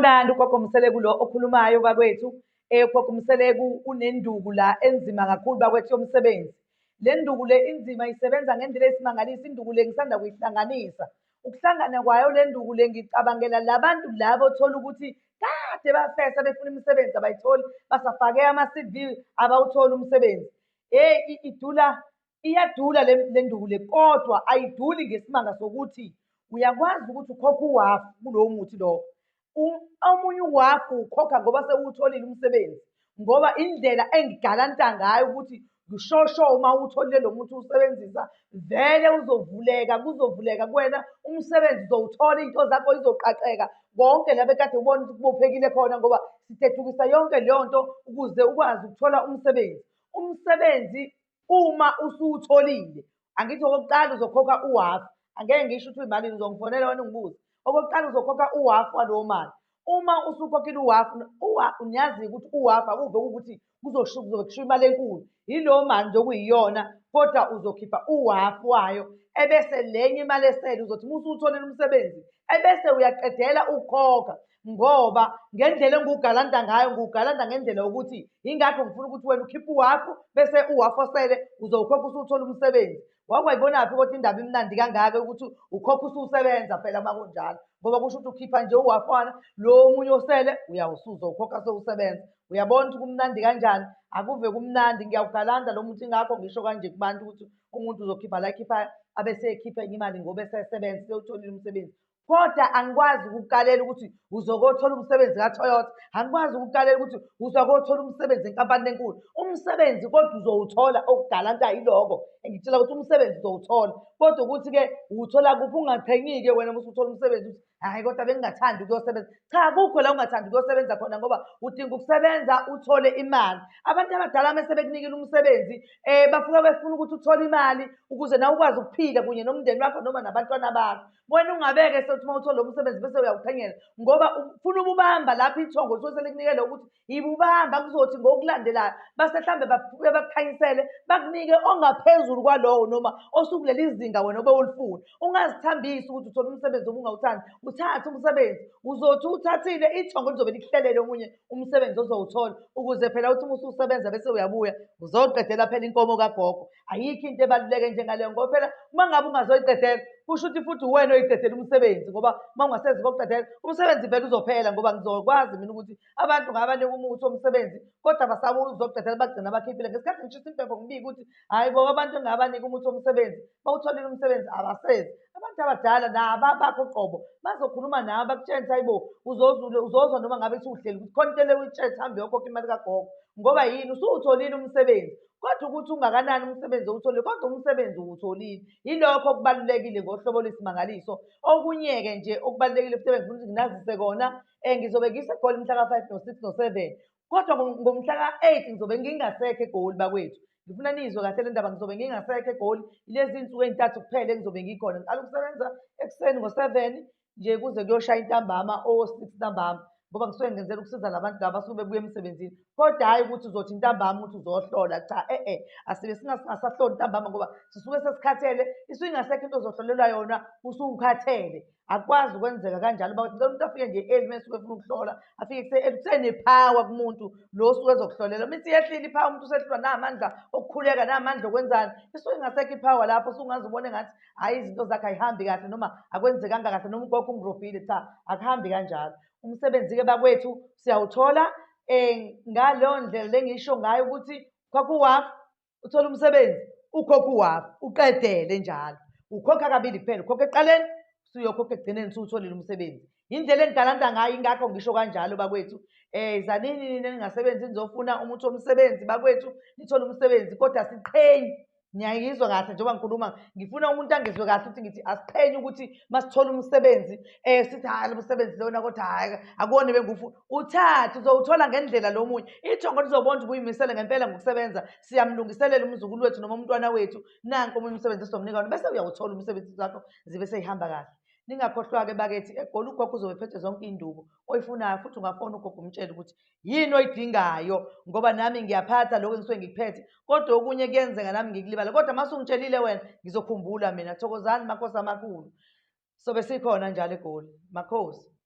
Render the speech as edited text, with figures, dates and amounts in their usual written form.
Sanibonani, uGogo Mseleku lo okhulumayo bakwethu. Ugogo Mseleku unenduku la enzima kakhulu bakwethu yomsebenzi. Le nduku le inzima isebenza ngendlela esimangaliso, induku le ngisanda kuyihlanganisa. Ukuhlangana kwayo le nduku le ngicabangela labantu laba othola ukuthi kade bafesa befuna imisebenzi abayitholi, basafake ama-CV abawutholi umsebenzi. Hey, idula Iyadula le nduku le kodwa ayiduli ngesimanga sokuthi uyakwazi ukuthi ukhokhe uhafu kulowo muthi lowo. Omunye uhafu ukhokha ngoba sewuwutholile umsebenzi ngoba indlela engigalanta ngayo ukuthi ngishosho uma uwutholile lo muthi uwusebenzisa vele uzovuleka kuzovuleka kuwena umsebenzi uzowuthola iy'nto zakho izoqaqeka konke la bekade ubona ukuthi kubophekile khona ngoba sidedukisa yonke leyo nto ukuze ukwazi ukuthola umsebenzi. Umsebenzi uma usuwutholile angithi okokuqala uzokhokha uhafu angeke ngisho ukuthi uyimalini uzongifonela wena ungibuze okokuqala uzokhokha uhafu walowo mali uma usukhokhile uhafu niyazi ukuthi uhafu akuve ukuthi kuzobe kushiwo imali enkulu yilowo mali nje okuyiyona kodwa uzokhipha uhafu wayo ebese lenye imali esele uzothi uma usuwutholile umsebenzi ebese uyaqedela ukukhokha ngoba ngendlela engiwugalanta ngayo ngiwugalanta ngendlela yokuthi yingakho ngifuna ukuthi wena ukhiphe uhafu bese uhafu osele uzowukhokha usuthola umsebenzi wakwayibonaphi kodwa indaba imnandi kangaka ukuthi ukhokha ususebenza phela uma kunjalo ngoba kusho ukuthi ukhipha nje uhafwana lo omunye osele uyawusuza ukhokha sewusebenza uyabona ukuthi kumnandi kanjani akuve kumnandi ngiyawugalanta lo muntu ingakho ngisho kanje kubantu ukuthi umuntu uzokhipha la ekhipha abese ekhipha enye imali ngoba esesebenza sewutholile umsebenzi Kodwa angikwazi ukukukalela ukuthi uzokothola umsebenzi kaToyota, angikwazi ukukukalela ukuthi uzokothola umsebenzi enkampanini enkulu. Umsebenzi kodwa uzowuthola okugalanta yiloko. Engitshela ukuthi umsebenzi uzowuthola. Kodwa ukuthi-ke uwuthola kuphi ungaqhenyi-ke wena uma usuthola umsebenzi ukuthi hhayi kodwa bengingathandi ukuyosebenza. Cha, akukho la ungathandi ukuyosebenza khona ngoba udinga ukusebenza uthole imali. Abantu abadala uma sebekunikile umsebenzi um bafika befuna ukuthi uthole imali ukuze nawe ukwazi ukuphila kunye nomndeni wakho noma nabantwana bakho. Wena ungabeke sewuthi uma uthola lo msebenzi bese uyawuqhenyela ngoba ufuna ububamba lapho ithongo lisuke selikunikele ukuthi ibubamba kuzothi ngokulandelayo base mhlambe bafike bakukhanyisele bakunike ongaphezulu kwalowo noma osukuleli zinga wena obe ulifuna. Ungazithambisi ukuthi uthola umsebenzi obungawuthandi, uthathe umsebenzi uzothi uwuthathile ithongo lizobe likuhlelele omunye umsebenzi ozowuthola ukuze phela uthi uma ususebenza bese uyabuya uzoqedela phela inkomo kagogo. Ayikho into ebaluleke njengaleyo ngoba phela uma ngabe ungazoyiqedela kusho ukuthi futhi uwena oyiqedela umsebenzi ngoba uma ungasezi kokuqedela umsebenzi vele uzophela ngoba ngizokwazi mina ukuthi abantu ngabanika umuthi womsebenzi kodwa basabe uzoqedela bagcina bakhiphile. Ngesikhathi ngishisa impepho ngibike ukuthi hhayi bo abantu engabanika umuthi womsebenzi bawutholile umsebenzi abasezi. Abantu abadala nabo abakho qobo bazokhuluma nawe bakutshele ukuthi hayibo uzozwa noma ngabe usuhleli ukuthi khona into le uyitshele ukuthi hambe uyokhokha imali kagogo ngoba yini usuwutholile umsebenzi. Kodwa ukuthi ungakanani umsebenzi owutholile, kodwa umsebenzi uwutholile. Yilokho okubalulekile ngohlobo lwesimangaliso. Okunye-ke nje okubalulekile futhi ebengifuna ukuthi nginazise kona, ngizobe ngiseGoli mhla ka-five no-six no-seven. Kodwa ngomhla ka-eight ngizobe ngingasekho eGoli bakwethu. Ngifuna niyizwe kahle le ndaba, ngizobe ngingasekho eGoli. Lezi iy'nsuku ey'ntathu kuphela engizobe ngikhona. Ngiqala ukusebenza ekuseni ngo-seven nje kuze kuyoshaya intambama o-six ntambama ngoba ngisuke ngenzela ukusiza la bantu laba basuke bebuya emsebenzini kodwa hhayi ukuthi uzothi ntambama ukuthi uzohlola cha e-e asibe singasahloli ntambama ngoba sisuke sesikhathele isuke ingasekho into ozohlolelwa yona usuwukhathele akukwazi ukwenzeka kanjalo uba ngicela umuntu afike nje early uma esuke efuna ukuhlola afike kusenephawa kumuntu lo osuke ezokuhlolela uma isiyehlile iphawa umuntu usehlulwa namandla okukhuleka namandla okwenzani isuke ingasekho iphawa lapho usungaze ubone ngathi hhayi izinto zakhe ayihambi kahle noma akwenzekanga kahle noma ugogo ungirobhile cha akuhambi kanjalo umsebenzi-ke bakwethu siyawuthola um ngaleyo ndlela lengisho ngayo ukuthi khokha uwafu uthole umsebenzi ukhokha uwafu uqedele njalo ukhokha kabili kuphela ukhokha ekuqaleni usuyokhokha ekugcineni usuwutholile umsebenzi yindlela engigalanta ngayo ingakho ngisho kanjalo bakwethu um zanini nina ningasebenzi nizofuna umuthi womsebenzi bakwethu nithole umsebenzi kodwa siqhenyi Ngiyayizwa kahle njengoba ngikhuluma ngifuna umuntu angizwe kahle ukuthi ngithi asiqhenye ukuthi masithola umsebenzi um sithi hhayi lo msebenzi lona kodwa hhayi akuwona bengiwufuna. Uthathe uzowuthola ngendlela lo munye. Ithongo lizobona ukuthi ubuyimisele ngempela ngokusebenza siyamlungiselela umzukulu wethu noma umntwana wethu nanku omunye umsebenzi esizomnika wona bese uyawuthola umsebenzi zakho zibe seyihamba kahle. Ningakhohlwa-ke bakithi eGoli ugogo uzobe ephethe zonke iy'nduku oyifunayo futhi ungafona ugogo umtshele ukuthi yini oyidingayo ngoba nami ngiyaphatha lokho engisuke ngikuphethe kodwa okunye kuyenzeka nami ngikulibala kodwa uma usungitshelile wena ngizokhumbula mina. Thokozani makhosi amakhulu. Sobe sikhona njalo eGoli. Makhosi.